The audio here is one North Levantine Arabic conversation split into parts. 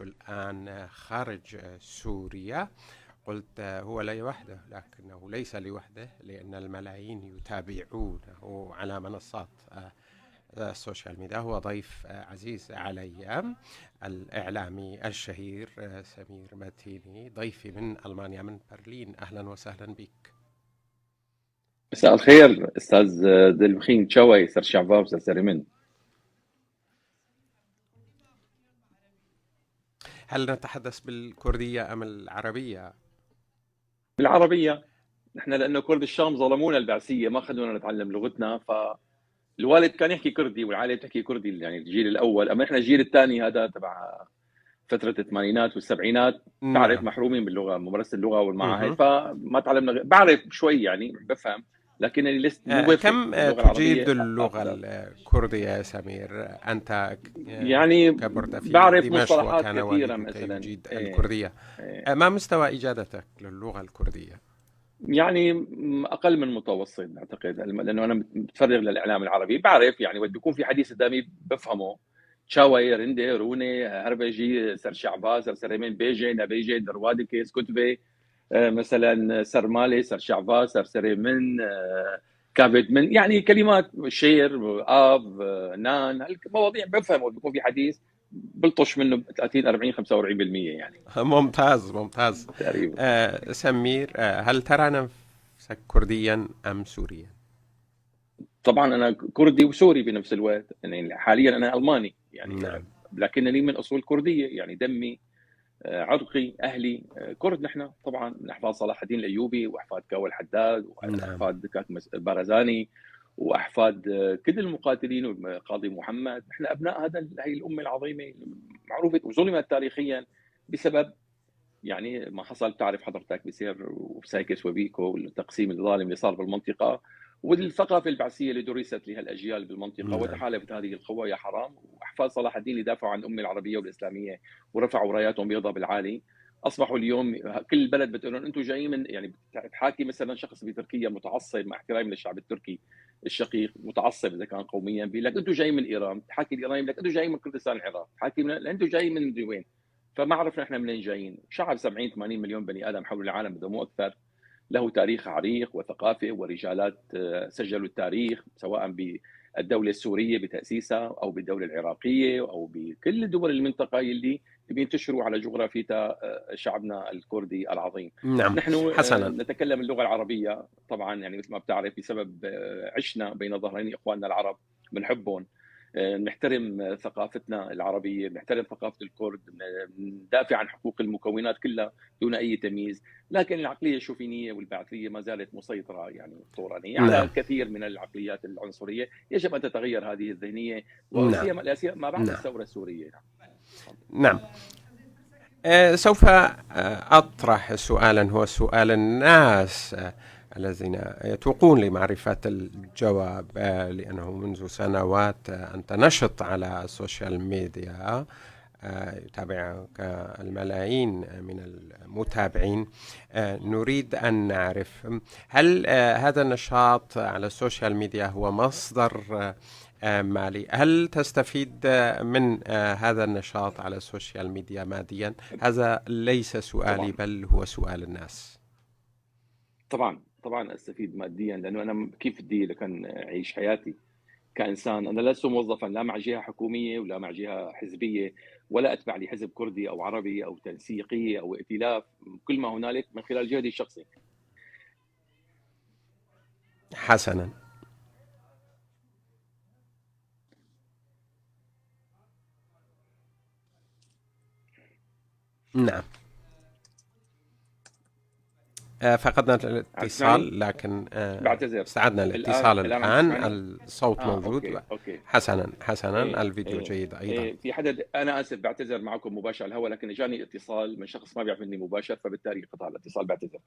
الآن خارج سوريا. قلت هو لا لوحده، لكنه ليس لوحده، لأن الملايين يتابعونه على منصات السوشيال ميديا. هو ضيف عزيز علي، الإعلامي الشهير سمير متيني، ضيفي من ألمانيا من برلين. أهلا وسهلا بك. مساء الخير أستاذ دلبخين، تشاوي سر شعباب سر سرمن. هل نتحدث بالكردية أم العربية؟ بالعربية نحن، لأنه كرد الشام ظلمونا البعثية، ما خلونا نتعلم لغتنا. فالوالد كان يحكي كردي والعائلة تحكي كردي، يعني الجيل الأول. أما إحنا الجيل الثاني هذا تبع فترة الثمانينات والسبعينات، تعرف محرومين باللغة، ممارسة اللغة والمعاهد، فما تعلمنا. بعرف شوي يعني، بفهم، لكنني لست كم تجيد اللغة الكردية يا سمير؟ أنت يعني كبرت في بعرف دمشق مصطلحات وكان كثيرة والدك مثلا. يجيد إيه. الكردية. إيه. ما مستوى إجادتك للغة الكردية؟ يعني أقل من متوسط أعتقد، لأنه أنا متفرغ للإعلام العربي. بعرف يعني وقت بيكون في حديث قدامي بفهمه. تشاوي، رندي، روني، هربجي، سر شعباز، سر سريمين، بيجي، نبيجي، دروادكي، سكوتبي، مثلا سرمالي، سر شعباز، سر سريمن، كافيد من، يعني كلمات شير، آب، نان، هالمواضيع بفهم. وقت بيكون في حديث بلطش منه 30 40 45% يعني. ممتاز ممتاز. تقريبا. سمير، هل ترى نفسك كرديا أم سوريا؟ طبعا أنا كردي وسوري بنفس الوقت، يعني حاليا أنا ألماني يعني. نعم. لكنني من أصول كردية، يعني دمي، عرقي، أهلي، كرد. نحن طبعا من أحفاد صلاح الدين الأيوبي وأحفاد كاول الحداد وأحفاد كاك البرزاني وأحفاد كل المقاتلين وقاضي محمد. نحن أبناء هذه الأمة العظيمة معروفة وظلمت تاريخيا بسبب يعني ما حصل. تعرف حضرتك بصير وسايكس وبيكو والتقسيم الظالم اللي صار بالمنطقة والثقافة البعثية اللي درست لها الأجيال بالمنطقة. نعم. وتحالفت هذه القوى يا حرام. وأحفاد صلاح الدين اللي دافعوا عن الأمة العربية والإسلامية ورفعوا راياتهم بيضة بالعالي، أصبحوا اليوم كل بلد بتقول لهم أنتم جايين من، يعني بتحاكي مثلا شخص بتركيا متعصب، مع احترامي للشعب التركي الشقيق، متعصب إذا كان قوميا، بيقول لك أنتم جايين من إيران. بتحاكي الإيراني بيقول لك أنتم جايين من كردستان العراق، بتحاكي من أنتم جايين من وين. فما عرفنا إحنا منين جايين. شعب 70 80 مليون بني آدم حول العالم إذا مو أكثر، له تاريخ عريق وثقافة ورجالات سجلوا التاريخ، سواء بالدولة السورية بتأسيسها أو بالدولة العراقية أو بكل دول المنطقة اللي بينتشروا على جغرافيتها شعبنا الكردي العظيم. نعم. نحن حسنا. نتكلم اللغة العربية طبعا، يعني مثل ما بتعرف بسبب عشنا بين ظهرين إخواننا العرب، بنحبهم، نحترم ثقافتنا العربية، نحترم ثقافة الكرد، ندافع عن حقوق المكونات كلها دون أي تمييز. لكن العقلية الشوفينية والبعثية ما زالت مسيطرة يعني طورانية على نعم. كثير من العقليات العنصرية. يجب أن تتغير هذه الذهنية، نعم. وسيما لا سيما ما بعد نعم. الثورة السورية. نعم. سوف أطرح سؤالا هو سؤال الناس الذين يتوقون لمعرفة الجواب، لأنه منذ سنوات أنت نشط على السوشيال ميديا، يتابعك الملايين من المتابعين. نريد أن نعرف هل هذا النشاط على السوشيال ميديا هو مصدر مالي؟ هل تستفيد من هذا النشاط على السوشيال ميديا ماديا؟ هذا ليس سؤالي طبعا. بل هو سؤال الناس. طبعا أستفيد ماديا، لأنه أنا كيف بدي لكن أعيش حياتي كإنسان؟ أنا لست موظفا لا مع جهة حكومية ولا مع جهة حزبية، ولا أتبع لحزب كردي أو عربي أو تنسيقية أو ائتلاف، كل ما هنالك من خلال جهدي الشخصي. حسنا. نعم. فقدنا الاتصال، لكن بعتذر. استعدنا الاتصال الآن الآن. تسمعني؟ الصوت موجود. أوكي. حسنا. الفيديو جيد أيضا. في حدا أنا آسف بعتذر معكم مباشر على الهواء، لكن إجاني اتصال من شخص ما بيعرف مني مباشر، فبالتالي قطع الاتصال، بعتذر.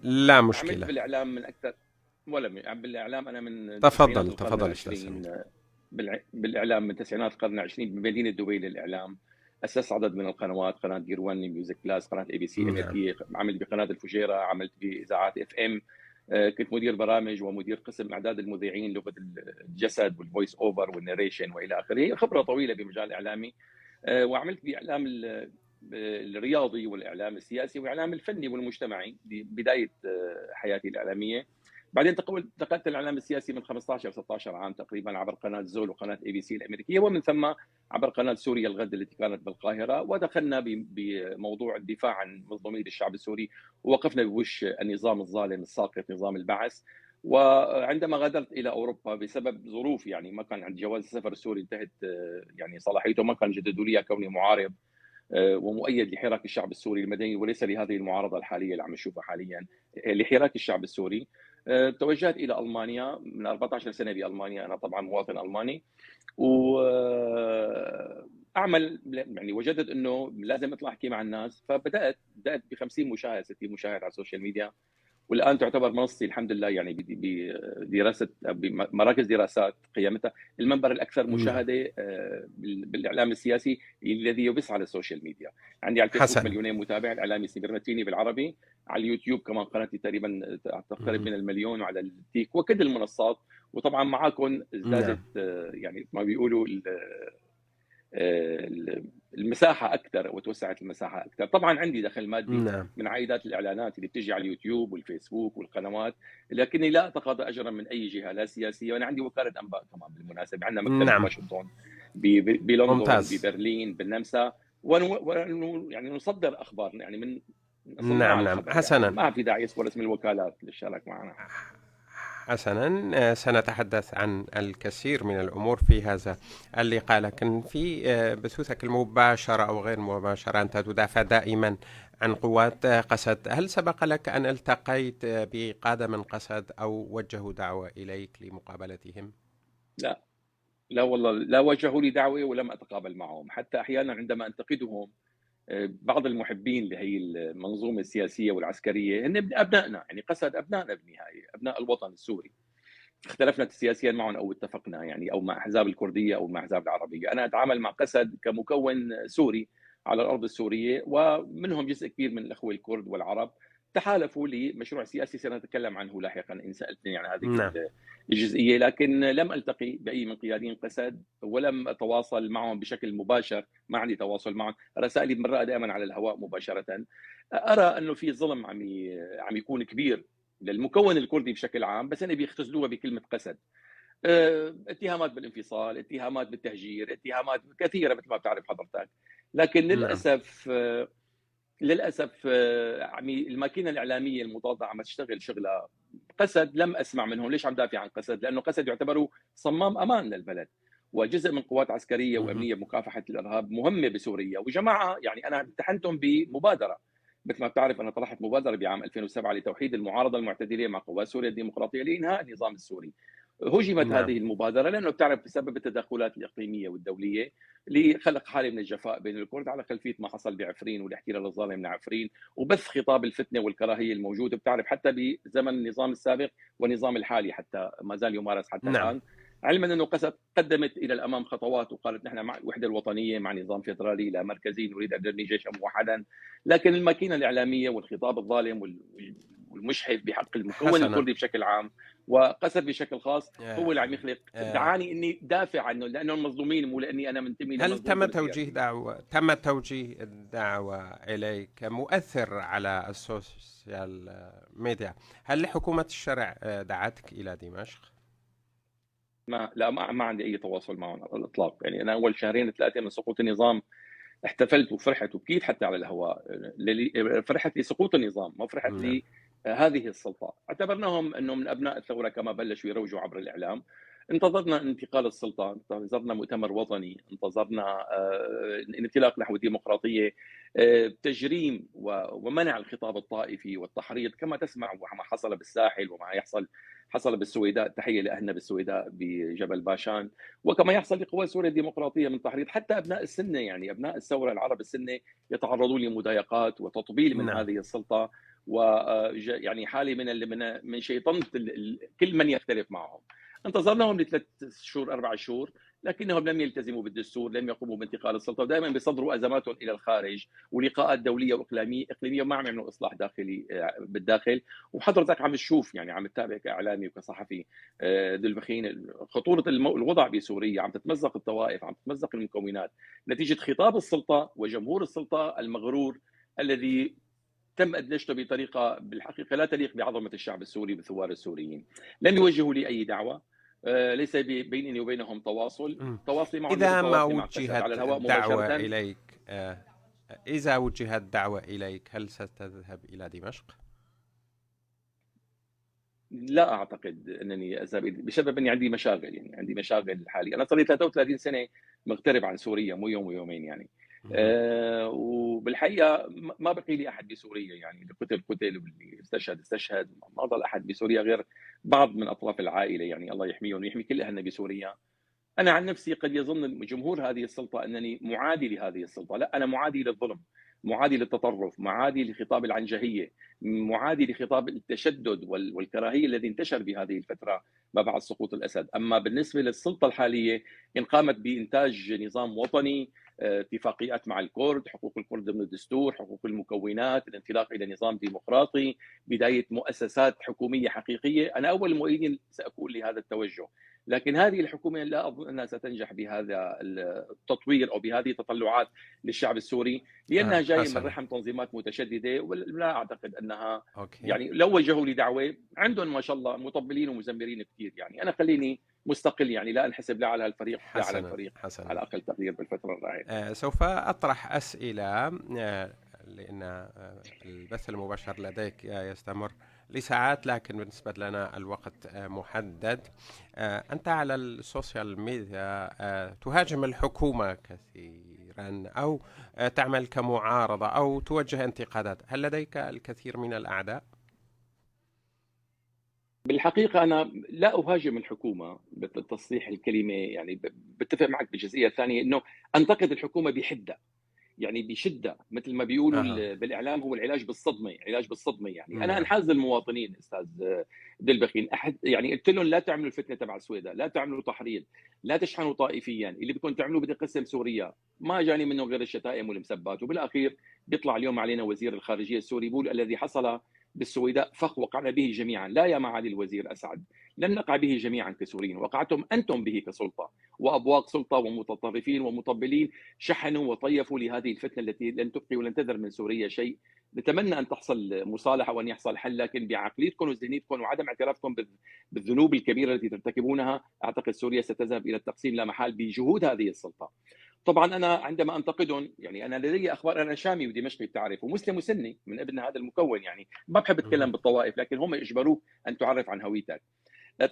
لا عملت مشكلة. بالإعلام من أكثر، ولا بالإعلام أنا من تسعينات القرن تفضل أستاذ العشرين، سمير. بالإعلام من تسعينات القرن العشرين بمدينة دبي للإعلام. أسست عدد من القنوات، قناة جير 1، ميوزك بلاس، قناة اي بي سي أمريكية، عملت بقناة الفجيرة، عملت بإذاعات اف ام، كنت مدير برامج ومدير قسم إعداد المذيعين، لغة الجسد والفويس أوفر والناريشن وإلى آخره. خبرة طويلة بمجال الإعلامي. وعملت باعلام الرياضي والاعلام السياسي والاعلام الفني والمجتمعي ببداية حياتي الاعلامية. بعدين انتقلت الاعلام السياسي من 15 او 16 عام تقريبا عبر قناة زول وقناة ABC الامريكية، ومن ثم عبر قناة سوريا الغد التي كانت بالقاهره، ودخلنا بموضوع الدفاع عن مظلوميه الشعب السوري، ووقفنا بوش النظام الظالم الساقط نظام البعث. وعندما غادرت الى اوروبا بسبب ظروف، يعني ما كان عندي جواز السفر السوري، انتهت يعني صلاحيته، ما كان جددوا لي كوني معارض ومؤيد لحراك الشعب السوري المدني، وليس لهذه المعارضة الحالية اللي عم نشوفها حاليا، لحراك الشعب السوري. توجهت الى المانيا من 14 سنة بالمانيا، انا طبعا مواطن الماني، واعمل يعني وجدت انه لازم اطلع احكي مع الناس، فبدات ب 50 مشاهد 60 مشاهد على ال social media، والان تعتبر منصتي الحمد لله يعني بدراسة بمراكز دراسات قيمتها المنبر الاكثر مشاهده بالاعلام السياسي الذي يبث على ال social media. عندي على الفيسبوك 2 مليون متابع، الاعلامي سمير متيني بالعربي، على اليوتيوب كمان قناتي تقريبا تقترب من 1 مليون، وعلى التيك وكل المنصات. وطبعا معاكم ازدادت يعني ما بيقولوا المساحة اكثر وتوسعت المساحة اكثر. طبعا عندي دخل مادي من عائدات الاعلانات اللي بتجي على اليوتيوب والفيسبوك والقنوات، لكني لا اتقاضى اجرا من اي جهة لا سياسيه، وانا عندي وكالة انباء كمان بالمناسبه، عندنا مكتب بواشنطن، بلندن، ببرلين، بالنمسا، يعني نصدر اخبارنا يعني من صناع الخبر. حسنا. يعني ما في داعي يذكر اسم الوكالات اللي اشترك معنا. حسنا، سنتحدث عن الكثير من الأمور في هذا اللقاء، لكن في بثوثك المباشرة أو غير المباشرة أنت تدافع دائما عن قوات قسد. هل سبق لك أن التقيت بقادة من قسد أو وجهوا دعوة إليك لمقابلتهم؟ لا لا والله، لا وجهوا لي دعوة ولم أتقابل معهم. حتى أحيانا عندما أنتقدهم بعض المحبين لهي المنظومة السياسية والعسكرية هن أبنائنا، يعني قسد أبنائنا بالنهاية، أبناء الوطن السوري، اختلفنا سياسيا معهم أو اتفقنا يعني، أو مع أحزاب الكردية أو مع أحزاب العربية. أنا أتعامل مع قسد كمكون سوري على الأرض السورية، ومنهم جزء كبير من الأخوة الكرد والعرب تحالفوا لمشروع سياسي سنتكلم عنه لاحقا إن سألتني عن هذه الجزئية. لكن لم ألتقي بأي من قيادين قسد ولم أتواصل معهم بشكل مباشر، ما عندي تواصل معهم، رسائلي بمرقها دائما على الهواء مباشرة. أرى أنه في ظلم عم يكون كبير للمكون الكردي بشكل عام، بس أنا بيختزلوها بكلمة قسد. اتهامات بالانفصال، اتهامات بالتهجير، اتهامات كثيرة مثل ما بتعرف حضرتك. لكن للاسف الماكينة الاعلامية المضادة عم تشتغل شغلها. قسد لم اسمع منهم. ليش عم دافع عن قسد؟ لانه قسد يعتبروا صمام امان للبلد وجزء من قوات عسكرية وامنيه بمكافحة الارهاب مهمة بسوريا. وجماعه يعني انا امتحنتهم بمبادرة، مثل ما بتعرف انا طرحت مبادرة بعام 2007 لتوحيد المعارضة المعتدله مع قوات سوريا الديمقراطية لانهاء النظام السوري. هجمت هذه المبادرة لانه بتعرف بسبب التدخلات الاقليمية والدولية لخلق حاله من الجفاء بين الكرد على خلفية ما حصل بعفرين والاحتلال الظالم لعفرين وبث خطاب الفتنة والكراهية الموجود، بتعرف حتى بزمن النظام السابق والنظام الحالي حتى ما زال يمارس حتى الان. علما انه قسد قدمت الى الامام خطوات وقالت نحن مع الوحدة الوطنية، مع نظام فيدرالي لا مركزي، نريد ان نبني جيشا موحدا، لكن الماكينة الاعلامية والخطاب الظالم والمجحف بحق المكون الكردي بشكل عام وقسد بشكل خاص هو اللي عم يخلق. دعاني اني دافع عنه لانهم مظلومين، مو لاني انا منتمي. هل تم توجيه دعوه تم توجيه الدعوة اليك مؤثر على ال social media؟ هل حكومة الشرع دعتك الى دمشق؟ ما لا ما, ما عندي اي تواصل معهم على الاطلاق. يعني انا اول شهرين ثلاثة من سقوط النظام احتفلت وفرحت وبكيت حتى على الهواء، فرحت لسقوط النظام، ما فرحت لهذه السلطه. اعتبرناهم انه من ابناء الثورة كما بلشوا يروجوا عبر الاعلام. انتظرنا انتقال السلطه، انتظرنا مؤتمر وطني، انتظرنا الانطلاق نحو الديمقراطيه، تجريم ومنع الخطاب الطائفي والتحريض كما تسمع وما حصل بالساحل وما حصل بالسويداء، تحية لاهلنا بالسويداء بجبل باشان، وكما يحصل لقوى سوريا الديمقراطية من تحريض حتى ابناء السنه، يعني ابناء الثورة العرب السنة يتعرضون لمضايقات وتطبيل من هذه السلطة، ويعني حاله من شيطنة كل من يختلف معهم. انتظرناهم ل3 شهور 4 شهور، لكنهم لم يلتزموا بالدستور، لم يقوموا بانتقال السلطة، ودائما بيصدروا ازماتهم الى الخارج ولقاءات دولية واقليميه اقليميه، وما عم يعملوا اصلاح داخلي بالداخل. وحضرتك عم تشوف، يعني عم تتابع كاعلامي وكصحفي دلبخين، خطورة الوضع بسوريا. عم تتمزق الطوائف، عم تتمزق المكونات نتيجة خطاب السلطة وجمهور السلطة المغرور الذي تم ادلجته بطريقة بالحقيقة لا تليق بعظمة الشعب السوري بالثوار السوريين. لم يوجهوا لي اي دعوه، ليس بيني وبينهم تواصل، تواصلي معهم إذا ما وجهت على الهواء دعوة إليك، إذا وجهت دعوة إليك، هل ستذهب إلى دمشق؟ لا أعتقد أنني أذهب، بسبب أني عندي مشاغل، يعني عندي مشاغل حاليا. أنا صار لي 33 سنة مغترب عن سوريا، مو يوم ويومين يعني. وبالحقيقة ما بقي لي احد بسوريا، يعني اللي قتل قتل واللي استشهد استشهد، ما ضل احد بسوريا غير بعض من اطراف العائله، يعني الله يحميهم ويحمي كل اهلنا بسوريا. انا عن نفسي قد يظن جمهور هذه السلطة انني معادي لهذه السلطه، لا، انا معادي للظلم، معادي للتطرف، معادي لخطاب العنجهيه، معادي لخطاب التشدد والكراهية الذي انتشر بهذه الفترة ما بعد سقوط الاسد. اما بالنسبة للسلطة الحاليه، ان قامت بانتاج نظام وطني، اتفاقيات مع الكرد، حقوق الكرد ضمن الدستور، حقوق المكونات، الانطلاق الى نظام ديمقراطي، بداية مؤسسات حكومية حقيقيه، انا اول المؤيدين ساكون لهذا التوجه. لكن هذه الحكومة لا اظن انها ستنجح بهذا التطوير او بهذه التطلعات للشعب السوري، لانها جاية من رحم تنظيمات متشدده، ولا اعتقد انها يعني لو وجهوا لي دعوه، عندهم ما شاء الله مطبلين ومزمرين كثير، يعني انا خليني مستقل، يعني لا انحسب لا على الفريق لا على الفريق. حسنا. على اقل تقدير بالفترة الراهنه. سوف اطرح اسئلة لان البث المباشر لديك يستمر لساعات، لكن بالنسبة لنا الوقت محدد. أنت على ال social media تهاجم الحكومة كثيرا أو تعمل كمعارضة أو توجه انتقادات، هل لديك الكثير من الأعداء؟ بالحقيقة أنا لا أهاجم الحكومة بتصريح الكلمة، يعني بتفق معك بالجزئية الثانية أنه أنتقد الحكومة بحدة، يعني بشده، مثل ما بيقولوا بالاعلام هو العلاج بالصدمه، علاج بالصدمة يعني. انا انحاز للمواطنين استاذ دلبخين، احد يعني قلت لهم لا تعملوا الفتنة تبع السويداء، لا تعملوا تحريض، لا تشحنوا طائفيا، اللي بدكم تعملوه بدي قسم سوريا، ما جاني منه غير الشتائم والمسبات. وبالاخير بيطلع اليوم علينا وزير الخارجية السوري بيقول الذي حصل بالسويداء فخ وقعنا به جميعا. لا يا معالي الوزير اسعد، لم نقع به جميعا كسوريين، وقعتم انتم به كسلطه وابواق سلطة ومتطرفين ومطبلين شحنوا وطيفوا لهذه الفتنة التي لن تبقي ولن تذر من سوريا شيء. نتمنى ان تحصل مصالحه وان يحصل حل، لكن بعقليتكم وذهنيتكم وعدم اعترافكم بالذنوب الكبيرة التي ترتكبونها، اعتقد سوريا ستذهب الى التقسيم لا محال بجهود هذه السلطة. طبعا انا عندما انتقدهم، يعني انا لدي اخبار، انا شامي ودمشقي بتعرف، ومسلم وسني من ابن هذا المكون، يعني ما بحب اتكلم بالطوائف، لكن هم يجبروك ان تعرف عن هويتك.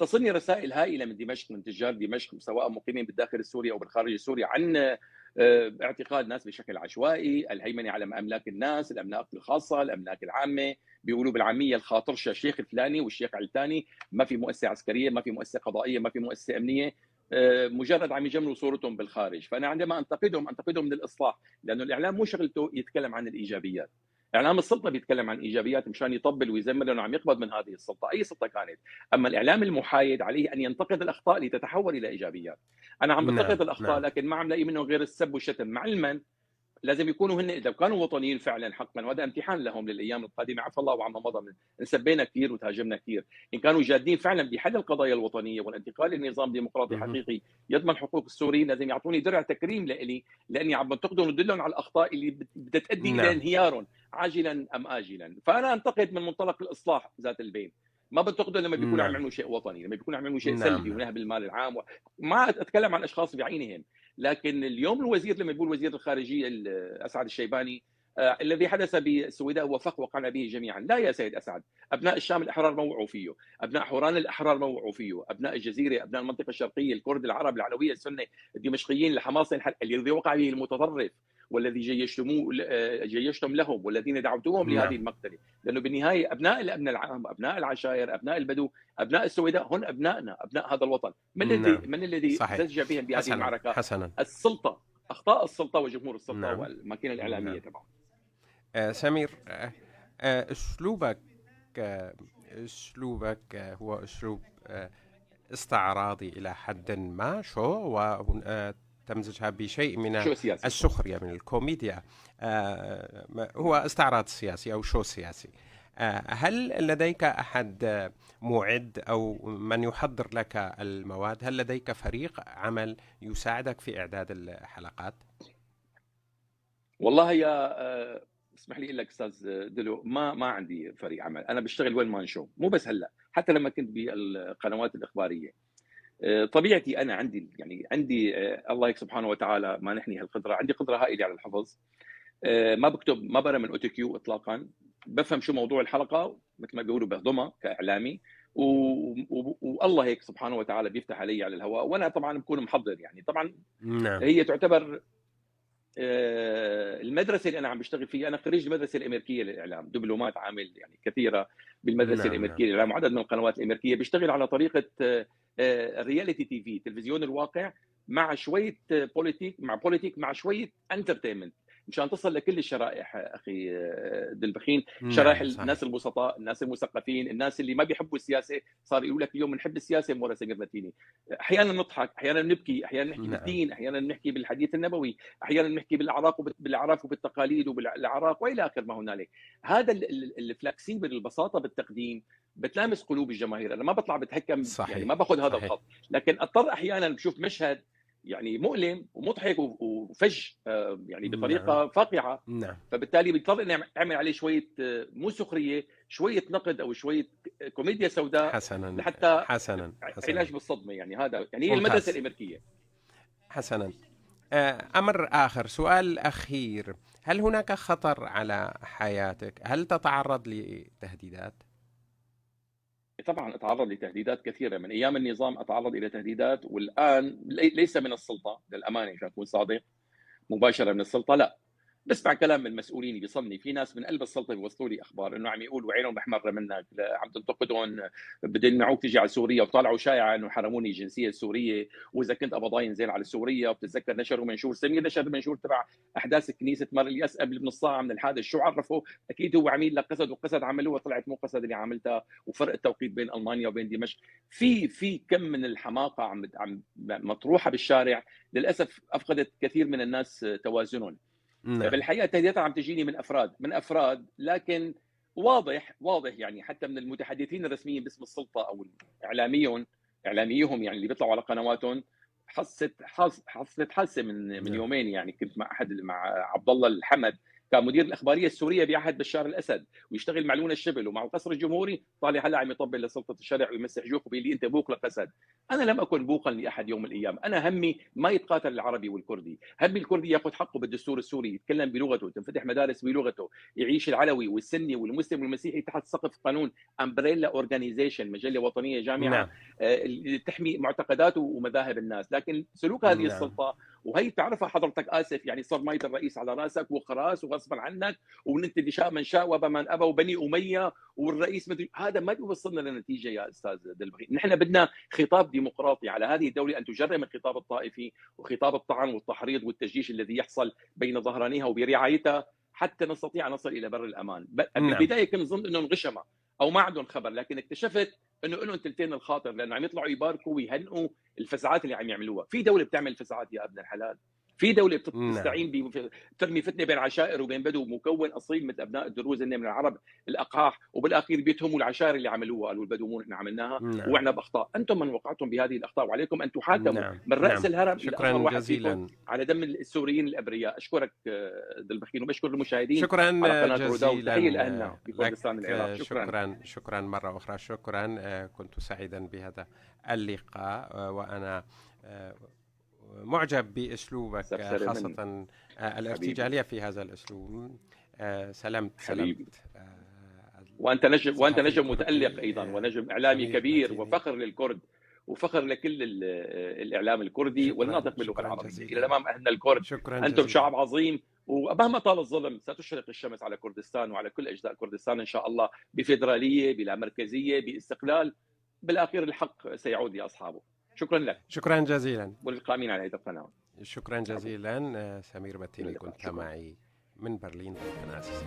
تصلني رسائل هائلة من دمشق، من تجار دمشق، سواء مقيمين بالداخل السوري او بالخارج السوري، عن اعتقال ناس بشكل عشوائي، الهيمنة على املاك الناس، الاملاك الخاصه، الاملاك العامه، بيقولوا بالعامية الخاطرشه الشيخ الفلاني والشيخ الثاني، ما في مؤسسة عسكرية، ما في مؤسسة قضائية، ما في مؤسسة امنية، مجرد عم يجملوا صورتهم بالخارج. فانا عندما انتقدهم انتقدهم للاصلاح، لانه الاعلام مو شغلته يتكلم عن الايجابيات. اعلام السلطة بيتكلم عن ايجابيات مشان يطبل ويزمر لانه عم يقبض من هذه السلطة، اي سلطة كانت. اما الاعلام المحايد عليه ان ينتقد الاخطاء لتتحول الى ايجابيات. انا عم بنتقد الاخطاء، لكن ما عم لاقي منهم غير السب والشتم، مع علما لازم يكونوا هن اذا كانوا وطنيين فعلا حقا، وهذا امتحان لهم للايام القادمه، عفى الله وعما مضى، من سبينا كثير وتهاجمنا كثير، ان كانوا جادين فعلا بحل القضايا الوطنية والانتقال لنظام ديمقراطي حقيقي يضمن حقوق السوريين، لازم يعطوني درع تكريم لإلي، لاني عم بنتقدهم ودلهم على الاخطاء اللي بدها تؤدي الى انهيارهم عاجلا ام اجلا. فانا انتقد من منطلق الاصلاح ذات البين، ما بنتقدهم لما بيكونوا عم يعملوا شيء وطني، لما بيكونوا عم يعملوا شيء سلبي ونهب المال العام ما اتكلم عن اشخاص بعينهم. لكن اليوم الوزير لما يقول وزير الخارجية اسعد الشيباني الذي حدث بالسويداء هو فخ وقعنا به جميعا، لا يا سيد اسعد، ابناء الشام الاحرار ما وقعوا فيه، ابناء حوران الاحرار ما وقعوا فيه، ابناء الجزيرة، ابناء المنطقة الشرقية، الكرد، العرب، العلوية، السنة، الدمشقيين، الحماصه، الذي وقع به المتطرف والذي جيشتم لهم والذين دعوتوهم لهذه المقتله، لانه بالنهاية ابناء الامن العام، ابناء العشائر، ابناء البدو، ابناء السويداء هم ابنائنا، ابناء هذا الوطن. من الذي من الذي زج بهم بهذه المعركة؟ السلطة، اخطاء السلطة وجمهور السلطة والماكينه الاعلامية تبعهم. سمير، اسلوبك هو اسلوب استعراضي إلى حد ما، show، وتمزجها بشيء من show سياسي. السخرية، من الكوميديا. هو استعراض سياسي أو show سياسي. هل لديك أحد معد أو من يحضر لك المواد؟ هل لديك فريق عمل يساعدك في إعداد الحلقات؟ والله يا اسمح لي اقول لك استاذ دلو، ما عندي فريق عمل، انا بشتغل one man show، مو بس هلا، حتى لما كنت بالقنوات الاخبارية. طبيعتي انا عندي، يعني عندي الله سبحانه وتعالى مانحني هالقدره، عندي قدره هائلة على الحفظ. ما بكتب، ما بقرا من autocue اطلاقا، بفهم شو موضوع الحلقة مثل ما بيقولوا بهضمها كاعلامي، والله هيك سبحانه وتعالى بيفتح علي على الهواء، وانا طبعا بكون محضر يعني. طبعا نعم. هي تعتبر المدرسة اللي انا عم بشتغل فيها، انا خريج المدرسة الامريكية للاعلام، دبلومات عامل يعني كثيرة بالمدرسة الامريكية للاعلام وعدد من القنوات الامريكية. بشتغل على طريقه ال reality TV، تلفزيون الواقع، مع شوية politic، مع politic مع شوية entertainment، مشان تصل لكل الشرائح اخي دلبخين. شرائح الناس البسطاء، الناس المثقفين، الناس اللي ما بيحبوا السياسة صار يقولوا لك اليوم بنحب السياسة مورا سمير متيني. احيانا نضحك، احيانا نبكي، احيانا نحكي بالدين، احيانا نحكي بالحديث النبوي، احيانا نحكي بالاعراق وبالاعراف وبالتقاليد وبالاعراف والى اخر ما هنالك. هذا ال flexible، البساطة بالتقديم بتلامس قلوب الجماهير. انا ما بطلع بتهكم، يعني ما باخذ هذا الخط، لكن اضطر احيانا بشوف مشهد يعني مؤلم ومضحك وفج يعني بطريقة فاقعه. فبالتالي بيضطر اني اعمل عليه شوية مو سخريه، شوية نقد او شوية كوميديا سوداء لحتى حسنا علاج بالصدمة. يعني هذا يعني هي المدرسة الامريكية. حسنا. امر اخر، سؤال اخير، هل هناك خطر على حياتك؟ هل تتعرض لتهديدات؟ طبعا اتعرض لتهديدات كثيرة من ايام النظام، اتعرض الى تهديدات، والان ليس من السلطة للامانة، عشان اكون صادق، مباشرة من السلطة لا، بسمع كلام من المسؤولين بيصلني، في ناس من قلب السلطة بيوصلوا لي اخبار انه عم يقولوا عينهم محمرة منك، عم تنتقدهم، بدهم يمنعوك تيجي على سوريا، وطلعوا شائعة انه حرموني الجنسية السورية، واذا كنت قبضاي نزل على سوريا. وبتتذكر نشروا منشور، سمير نشر منشور تبع احداث كنيسة مار الياس قبل بنص ساعة من الحادث، شو عرفوا؟ اكيد هو عميل لقسد، وقسد عملوها طلعت مو قسد اللي عملتها، وفرق التوقيت بين المانيا وبين دمشق. في كم من الحماقة عم مطروحة بالشارع، للاسف افقدت كثير من الناس توازنهم. بالحقيقة التهديدات عم تجيني من افراد، لكن واضح واضح يعني حتى من المتحدثين الرسميين باسم السلطة او اعلاميهم اعلاميهم يعني اللي بيطلعوا على قنواتهم. حصلت حادثه من يومين، يعني كنت مع احد، مع عبد الله الحمد، كان مدير الاخبارية السورية بعهد بشار الاسد ويشتغل مع لونا الشبل ومع القصر الجمهوري، طالع هلا عم يطبل لسلطه الشرع ويمسح جوخ وبيقول لي انت بوق لقسد. انا لم اكن بوقا لاحد يوم من الايام، انا همي ما يتقاتل العربي والكردي، همي الكردي ياخذ حقه بالدستور السوري، يتكلم بلغته، تنفتح مدارس بلغته، يعيش العلوي والسني والمسلم والمسيحي تحت سقف قانون، umbrella organization، مجلة وطنية جامعه اللي تحمي معتقداته ومذاهب الناس. لكن سلوك هذه السلطة وهي تعرفها حضرتك، اسف يعني، صرمايه الرئيس على راسك وخراس وغصبا عنك، وانت اللي شاء من شاء وابى من ابى وبني امية والرئيس مدري، هذا ما بيوصلنا لنتيجة يا استاذ دلبخين. نحن بدنا خطاب ديمقراطي، على هذه الدولة ان تجرم الخطاب الطائفي وخطاب الطعن والتحريض والتجيش الذي يحصل بين ظهرانيها وبرعايتها حتى نستطيع ان نصل الى بر الامان. بالبداية كنت ظن انهم غشمه او ما عندهم خبر، لكن اكتشفت انه لهم ثلثين الخاطر، لانه عم يطلعوا يباركوا ويهنئوا الفزعات اللي عم يعملوها. في دولة بتعمل فزعات يا ابن الحلال؟ في دولة بتستعين بترمي فتنة بين عشائر وبين بدو، مكون اصيل مثل ابناء الدروز من العرب الاقحاح، وبالاخير بيتهموا العشائر اللي عملوها، قالوا البدو مو نحن عملناها. وعنا باخطاء، انتم من وقعتم بهذه الاخطاء وعليكم ان تحاكموا من راس الهرم الى شكرا اصغر واحد جزيلا فيكم على دم السوريين الابرياء. اشكرك دلبخين وبشكر المشاهدين شكرا على قناة رووداو، جزيلا وتحية لاهلنا لك. بكردستان العراق. شكرا. شكرا شكرا مرة أخرى، شكرا. كنت سعيدا بهذا اللقاء، وأنا معجب بأسلوبك، استفسر من خاصة الارتجالية في هذا الأسلوب. سلمت. حبيبي. سلمت. وانت نجم، وانت الصحفي نجم متالق الكردي ايضا، ونجم اعلامي سمير كبير متيني. وفخر للكرد وفخر لكل الاعلام الكردي شكرا والناطق باللغة شكرا العربية. الى جزيلا. الامام اهلنا الكرد. شكرا انتم جزيلا. شعب عظيم، ومهما طال الظلم ستشرق الشمس على كردستان وعلى كل اجزاء كردستان ان شاء الله، بفيدراليه بلا مركزيه، باستقلال. بالاخير الحق سيعود لاصحابه. شكرا لك شكرا جزيلا. وللقائمين على هذه القناه. شكرا جزيلا سمير الى متيني، اللقاء. كنت شكرا. معي من برلين ضيفنا العزيز.